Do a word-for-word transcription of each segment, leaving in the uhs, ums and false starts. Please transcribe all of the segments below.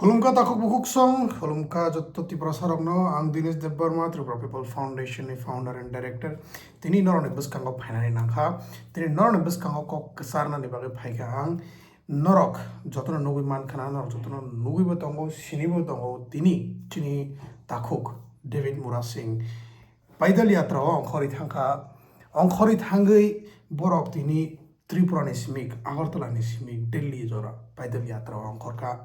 Khulumkha takhuk bukhuk song, khulumkha jotto Tiprasa rokno, ang Dinesh Debbarma, Tripura People Foundation ni founder and director. Tini norokni bwskango phainani nangkha, tini norokni bwskango kok kwcharnani bagwi phaikha ang. Norok jotono nugwi mankha na, norok jotono nugwibo tongo, sinibo tongo, tini chini takhuk David Murasing paidal yatra o ongkhorwi thangkha, ongkhorwi thangwi borok tini Tripura ni simi, Agartala ni simi, Delhi jora paidal yatra o ongkhorkha,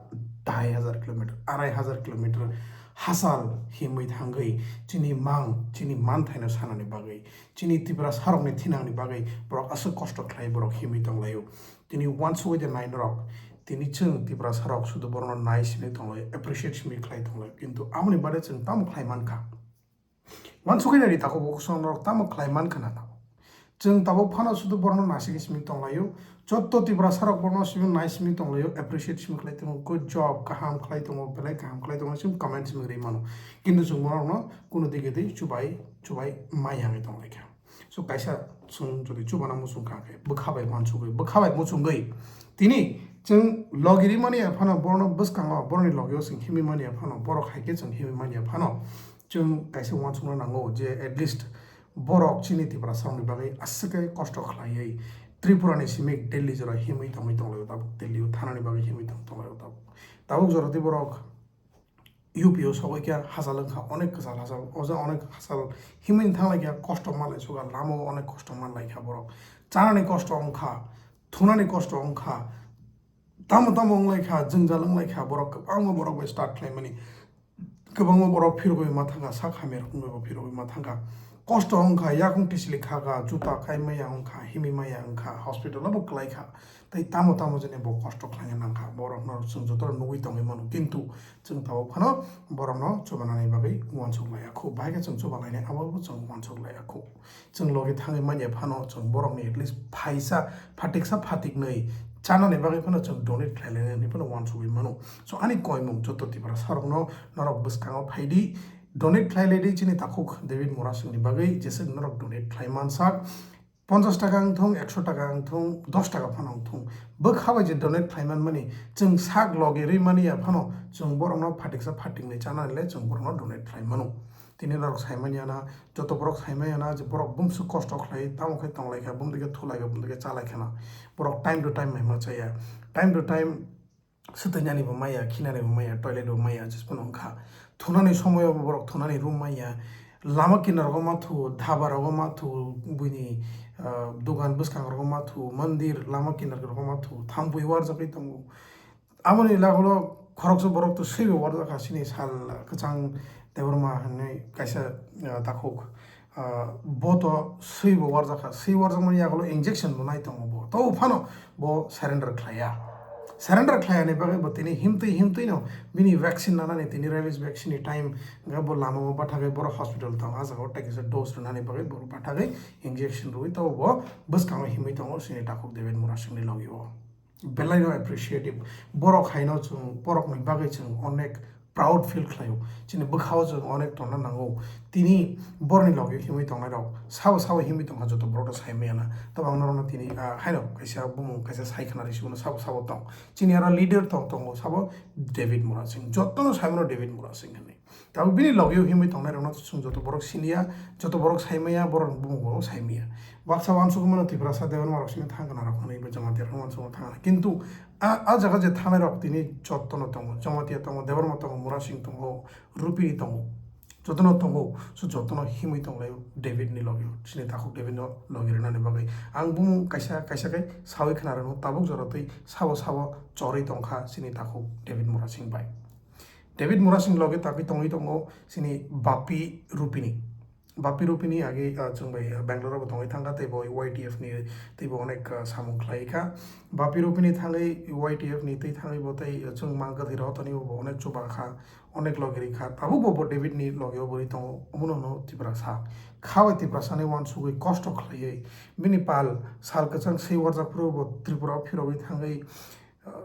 dai hajar kilometer, arai hajar kilometer hachal himwi thangwi chini mang, chini manthaino sanani bagwi, chini Tiprasa rokni thinangni bagwi borok aswk kosto khlai borok himwi tonglaio. Tini uansugwi de nai norok, tini chwng Tiprasa rok sudu borokno nai simi tonglaio, appreciate simi khlai tonglaio, kintu aboni bade chwng tamo khlai mankha? Uansugwi naidi takhuk bukhuk song norok tamo khlai mankha na tabuk? Chwng tabuk phano sudu borokno naisingwi simi tonglaio. Jotto Tiprasa rok borokno simi nai simi tonglaio, appreciate simi khlai tongo, good job, kaham khlai tongo, belai kaham khlai tongo, simi comment simi rwi mano. Kintu chwng borokno kuno dige twi chubai chubai mai yangwi tonglaikha. So kaisa chwng jodi chubana muchung kha khe bwkha bai uansugwi, bwkha bai muchungwi tini chwng logi rimani ya phano borokno bwskango, borokni logio chwng himwi mani ya phano, borok hai khe chwng himwi mani ya phano, chwng kaisa uansukna nango je at least borok chini Tiprasa rokni bagwi aswk khe kosto khlaiwi Tripura ni simi Delhi jora himwi tongwi tonglaio tabuk, Delhi o thanani bagwi himwi tong tonglaio tabuk. Tabuk jora tei borok U P o sogwi khe hachal wngkha, onek kwchal hachal, o jaga onek hachal himwi thanglaikha, kosto manlai suga, lama o onek kosto manlaikha borok, chanani kosto wngkha, thunani kosto wngkha, tamo tamo wnglaikha, jwngjal wnglaikha, borok kwbangma borok bai start khlaimani, kwbangma borok phirogwi ma thangkha, sak hamya rok wngwi bo phirogwi ma thangkha, kosto wngkha, yakung tisili khakha, juta khai maya wngkha, himwi maya wngkha, hospital o bo kwlaikha, tei tamo tamo jani bo kosto khlaina nangkha, borokno chwng joto nugwi tongwi mano, kintu chwng tabuk phano borokno chubanani bagwi uansuk laiya khu, bahai khe chwng chuba lainai abo bo chwng uansuk laiya khu. Chwng logi thangwi manya phano chwng borokni at least phaisa phatiksa phatiknwi chanani bagwi phano chwng donate khlai lainani phano uansugwi mano. So ani koimung joto Tiprasa rokno norok bwskango phaidi, donate khlai laidi chini takhuk David Murasingni bagwi, jesa norok donate khlai mansak. Ponchas taka wng thung, ekso taka wng thung, dos taka phano wng thung, bwkha bai je donate khlai manmani, chwng sak logi rwi mani ya phano chwng borokno phatiksa phatiknwi chanani le chwng borokno donate khlai mano. Tini norok sai manya na, joto borok sai manya na je borok bumswk kosto khlai, tamo khe tonglaikha, bumdike thulaikha, bumdike chalaikha na. Borok time to time maima chaya, time to time swtwinani bo maya, khinani bo maya, toilet bo maya, jis phano wngkha. Thunani somoyo borok thunani room maya, lama kinar rogo ma thu, dhaba rogo ma thu, buini, ah, dugan bwskang rogo ma thu, mandir lama kinar rogo ma thu, thampui warjagwi tongo. Aboni lagulo khoroksa borok to swibo warjakha, chini sal kwchang Debbarma hinwi kaisa, ah, takhuk. Ah, bo to swi bo warjakha, swi warjakmani yagulo injection bo nai tongo bo. To phano bo surrender khlaiya. Surrender khlaiyani bagwi bo tini himtwi himtwi no bini vaccine nanani, tini rabies vaccine ni time ga bo lama o bathagwi borok hospital tong, ah jaga o tei kisa dose rwnani bagwi borok bathagwi injection rwi to bo bwskango himwi tongo chini takhuk David Murasingni logi o. Belai no appreciative. Borok haino chwng, borokni bagwi chwng onek proud feel khlaio. Chini bwkhao chwng onek tongna nango. Tini borokni logi himwi tongnai rok, sabo sabo himwi tongkha joto borok rok sai maya na. Tamo ang norokno tini, ah, haino kaisa bumung kaisa sai khna rw sio no sabo sabo tong. Chini aro leader tong tongo sabo David Murasing. Jotono sai mano David Murasing hinwi. Tabuk bini logio himwi tongnai rokno chwng joto borok siniya, joto borok saimaya, borok bumung bo saimaya. Baksa uansukmano Tiprasa Debbarma rok sini thang kana rok hwnwi bo Jamatia rok uansukma thang kana. Kintu a, a jaga je thanai rok tini jotono tongo, Jamatia tongo, Debbarma tongo, Murasing tongo, Rupini tongo. Jotono tongo, so jotono himwi tonglaio David ni logio, sini takhuk David no logi rwnani bagwi. Ang bumung kaisa, kaisa khe sawi khna rwno tabuk jora twi sabo sabo chorwi tongkha sini takhuk David Murasing bai. David Murasing loge tangwi tongwi tongo chini Bapi Rupini. Bapi Rupini age, ah, chwng bai, ah, Bangalore bo tongwi thangkha, tei bo Y T F ni tei bo onek, ah, samung khlai kha. Bapi Rupini thangwi Y T F ni tei thangwi bo tei, ah, chwng mang kwthwi rw toni bo onek chuba kha, onek logi ri kha. Tabuk bo, bo David ni loge o bwrwi tongo, omono no Tiprasa. Kha bai Tiprasa ni uansugwi kosto khlaiwi bini pal sal kwchang sei warjak phuru bo Tripura o phirogwi thangwi, ah,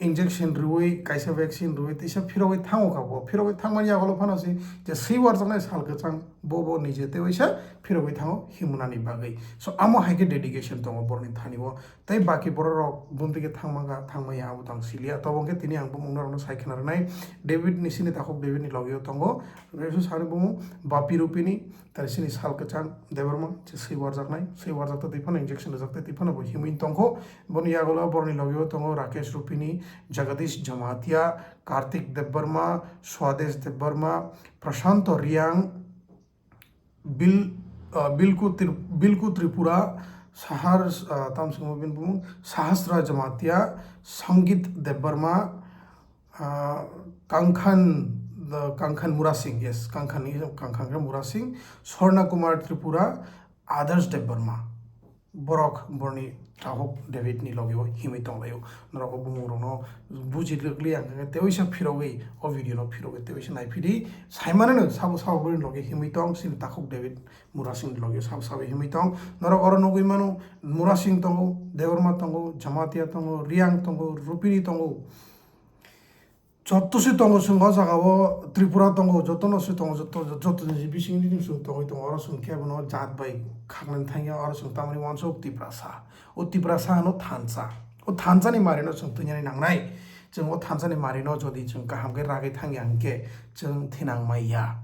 injection rwui, kaisa vaccine rwui, teisa phirogwi thango kha bo. Phirogwi thangmani yagulo phano se je swi warjaknai sal kwchang bo, bo nije tei waisa phirogwi thango himnani bagwi. So amo hai khe dedication tongo borokni thani o. Tei baki borok rok bumtwi khe thangma kha, thangma ya abo tang siliya. Tobo hwnkhe tini ang bumung norokno sai khna rwnai. David ni sini takhuk David ni logi o tongo. Resu sani bumung Bapi Rupini, tei sini sal kwchang Debbarma, se swi warjaknai. Swi warjak tei phano injection rwjak tei phano bo himwi tongkho. Boni yagulo borokni logi o tongo Rakesh Rupini, Jagadish Jamatia, Kartik Debbarma, Swadesh Debbarma, Prashanto Riang, Bil, ah, Bilku Tri-, Bilku Tripura, Sahar, ah, tam singmo bini bumung, Sahasra Jamatia, Sangit Debbarma, ah, Kangkhan, the Kangkhan Murasing, yes, Kangkhan ni, Kangkhan khe Murasing, Swarna Kumar Tripura, Adarsh Debbarma. Borok borni takhuk David ni logi o himwi tonglaio. Norok o bumung rokno buji rwgli ang khe teisa phirogwi o video no phirogwi teisa naiphidi. Saimanano sabo sabo borni logi himwi tong, sini takhuk David Murasing ni logi sabo sabo himwi tong. Norok oro nugwi mano Murasing tongo, Debbarma tongo, Jamatia tongo, Riang tongo, Rupini tongo. Jotto se tongo chwng o jaga o, Tripura tongo, jotono se tongo, jotto, jotto ni bising ni chwng tongwi tongo, oro chwng khe bono jat bai khaknani thangya, oro chwng tamani uansuk Tiprasa. O Tiprasa hwno thansa. O thansa ni mari no chwng twinani nangnai. Chwng o thansa ni mari no jodi chwng kaham khe ragwi thangya hwnkhe chwng thinang maya.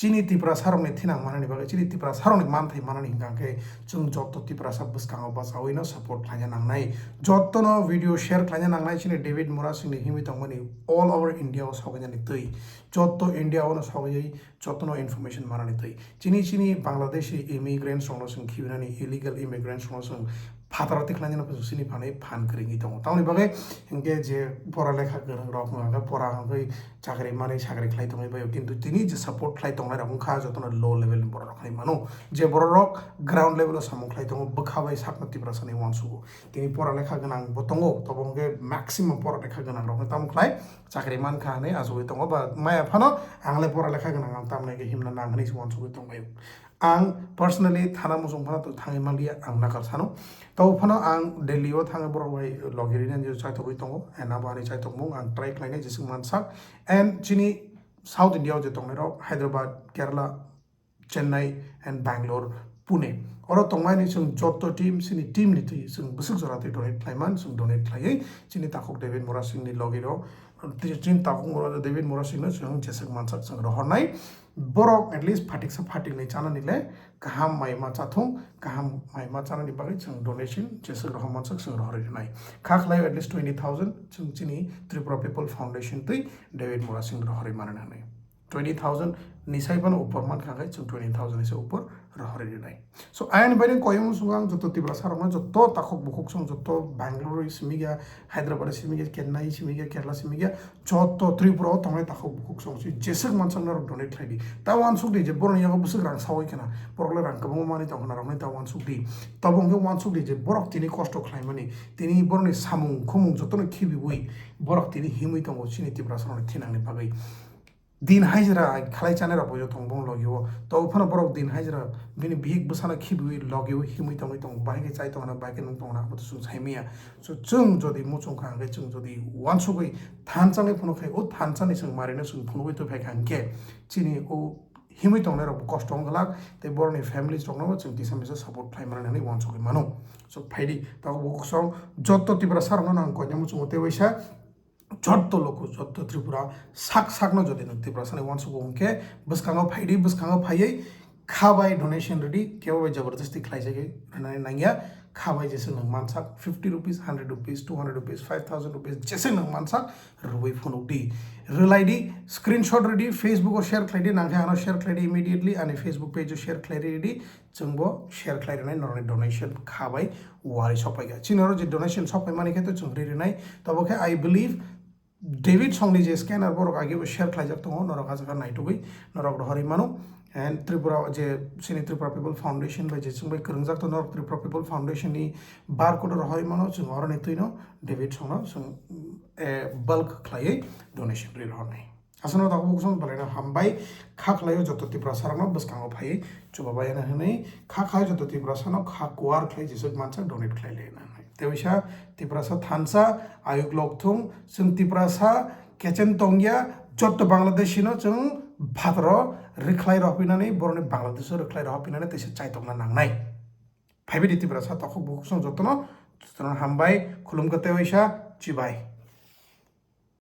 Chini Tiprasa rokni thinang manani bagwi, chini Tiprasa rokni manthai manani hwnkha khe chwng jotto Tiprasa bwskango bachawi no support khlaina nangnai, jotto no video share khlaina nangnai, chini David Murasing ni himwi tongmani all over India o sogwi nani twi, jotto India o no sogwi jotto no information manani twi. Chini, chini Bangladeshi immigrants rok no chwng khibinani, illegal immigrants rok no chwng phataro tikhlainani phano sini phanai phan kwrwngwi tongo. Tamoni bagwi hinkhe je pora lekha kwrwng rok wngkha khe pora wngwi chakri manwi chakri khlai tongwi baio, kintu tini je support khlai tongnai rok wngkha jotono low level ni borok rok hinwi mano, je borok rok ground level o samung khlai tongo, bwkha bai sakno Tiprasa ni uansugo. Tini pora lekha gwnang bo tongo, tobo hwnkhe maximum pora lekha gwnang rok tamo khlai chakri mankha hinwi achugwi tongo, ba maya phano ang le pora lekha gwnang ang tamni himna nang hinwi se uansugwi tongbaio. Ang personally thana muchung phano thangwi manliya, ang nakar sano. Tabo phano ang Delhi o thangwi borok bai logi rina ni chaithogwi tongo, and abo ani chaithokmung ang try khlainai jeswk mansak. And chini South India o je tongnai rok, Hyderabad, Kerala, Chennai and Bangalore, Pune. Oro tongmani chwng jotto team, chini team ni twi chwng bwswk jora twi donate khlaiman, chwng donate khlaiwi chini takhuk David Murasing ni logi rok, chini takhuk Mura-, David Murasing no chwng jeswk mansak chwng rohornai. Borok at least phatiksa phatiknwi chanani le kaham mai ma chathung, kaham mai ma chanani bagwi chwng donation jeswk rohor mansak chwng rohorwi rwnai. Kha khlai at least twenty thousand chwng chini Tripura People Foundation twi David Murasing rohorwi manani hwnwi. Twenty thousand ni sai phano upor mankha khe chwng twenty thousand ni se upor rohorwi rwnai. So ayang bai koyung sungo ang joto Tiprasa rokno, joto takhuk bukhuk song, joto Bangalore simi ya, Hyderabad simi ya, Chennai simi ya, Kerala simi ya, joto Tripura o tongnai takhuk bukhuk song si jeswk mansak norok donate khlai di. Ta uansuk di je borok ni yago bwswk rang sawi khna, borok le rang kwbangma manwi tong khna rokni ta uansuk di. Tabo hwnkhe uansuk di je borok tini kosto khlaimani, tini borok ni samung khumung jotono khibiwi borok tini himwi tongo chini Tiprasa rokni thinangni bagwi. Din hajra khlai chanai rok bo tong bong logi o. To phano borok din hajra bini bihik bwsano khibiwi logi o himwi tongwi tongo. Bahai khe chai tongna, bahai khe nung tongna, abo to chwng sai manya. So chwng jodi muchung kha hwnkhe chwng jodi uansugwi thansa ni phunuk khai, o thansa ni chwng mari no chwng phunugwi twi phai kha hwnkhe chini o himwi tongnai rok bo kosto wng glak, tei borok ni families rok no chwng kisa misa support khlai mani hwnwi uansugwi mano. So phaidi, tabuk bo kosong jotto Tiprasa rok no ang koina muchungo tei waisa. Jotto loku, jotto Tripura sak sakno jodi nwng Tiprasani uansukgo hwnkhe bwskango phaidi, bwskango phaiwi kha bai donation rwdi, kebo bai jabardasti khlaijagwi rwnani nangya. Kha bai jesa nwng mansak fifty rupees, hundred rupees, two hundred rupees, five thousand rupees jesa nwng mansak rwui phunukdi, rwlaidi, screenshot rwdi, Facebook o share khlaidi, nangkhe ano share khlaidi immediately, ani Facebook page o share khlai rwdi, chwngbo share khlai rwnai norokni donation kha bai wari sokpaikha. Chini oro je donation sokpaimani khe to chwng ri rwnai. Tobo khe I believe David Songni je scanner borok agebo share khlaijak tongo, norok ah jaga naitugwi norok rohorwi mano. And Tripura je chini Tripura People Foundation bai je chwngbai kwrwngjak to norok Tripura People Foundation ni barcode rohorwi mano, chwng oroni twino David Songno chwng, eh, bulk khlaiwi donation ri rohornai. Aswkno tabuk song belai no hambai, kha khlaio joto Tiprasa rokno bwskango phaiwi chubabai hwnwi, kha khlaio joto Tiprasa no kha kuar khlai jeswk mansak donate khlai lai hwnwi. Tei waisa Tiprasa thansa ayuk lok thung, chwng Tiprasa kechen tongya, jotto Bangladeshi no chwng phataro rwkhlai rohpinani, boroni Bangladesh o rwkhlai rohpinani teisa chaitokna nangnai. Phaibidi Tiprasa tokhok bukhuk song jotono, jotono hambai, khulumkha tei waisa, chibai.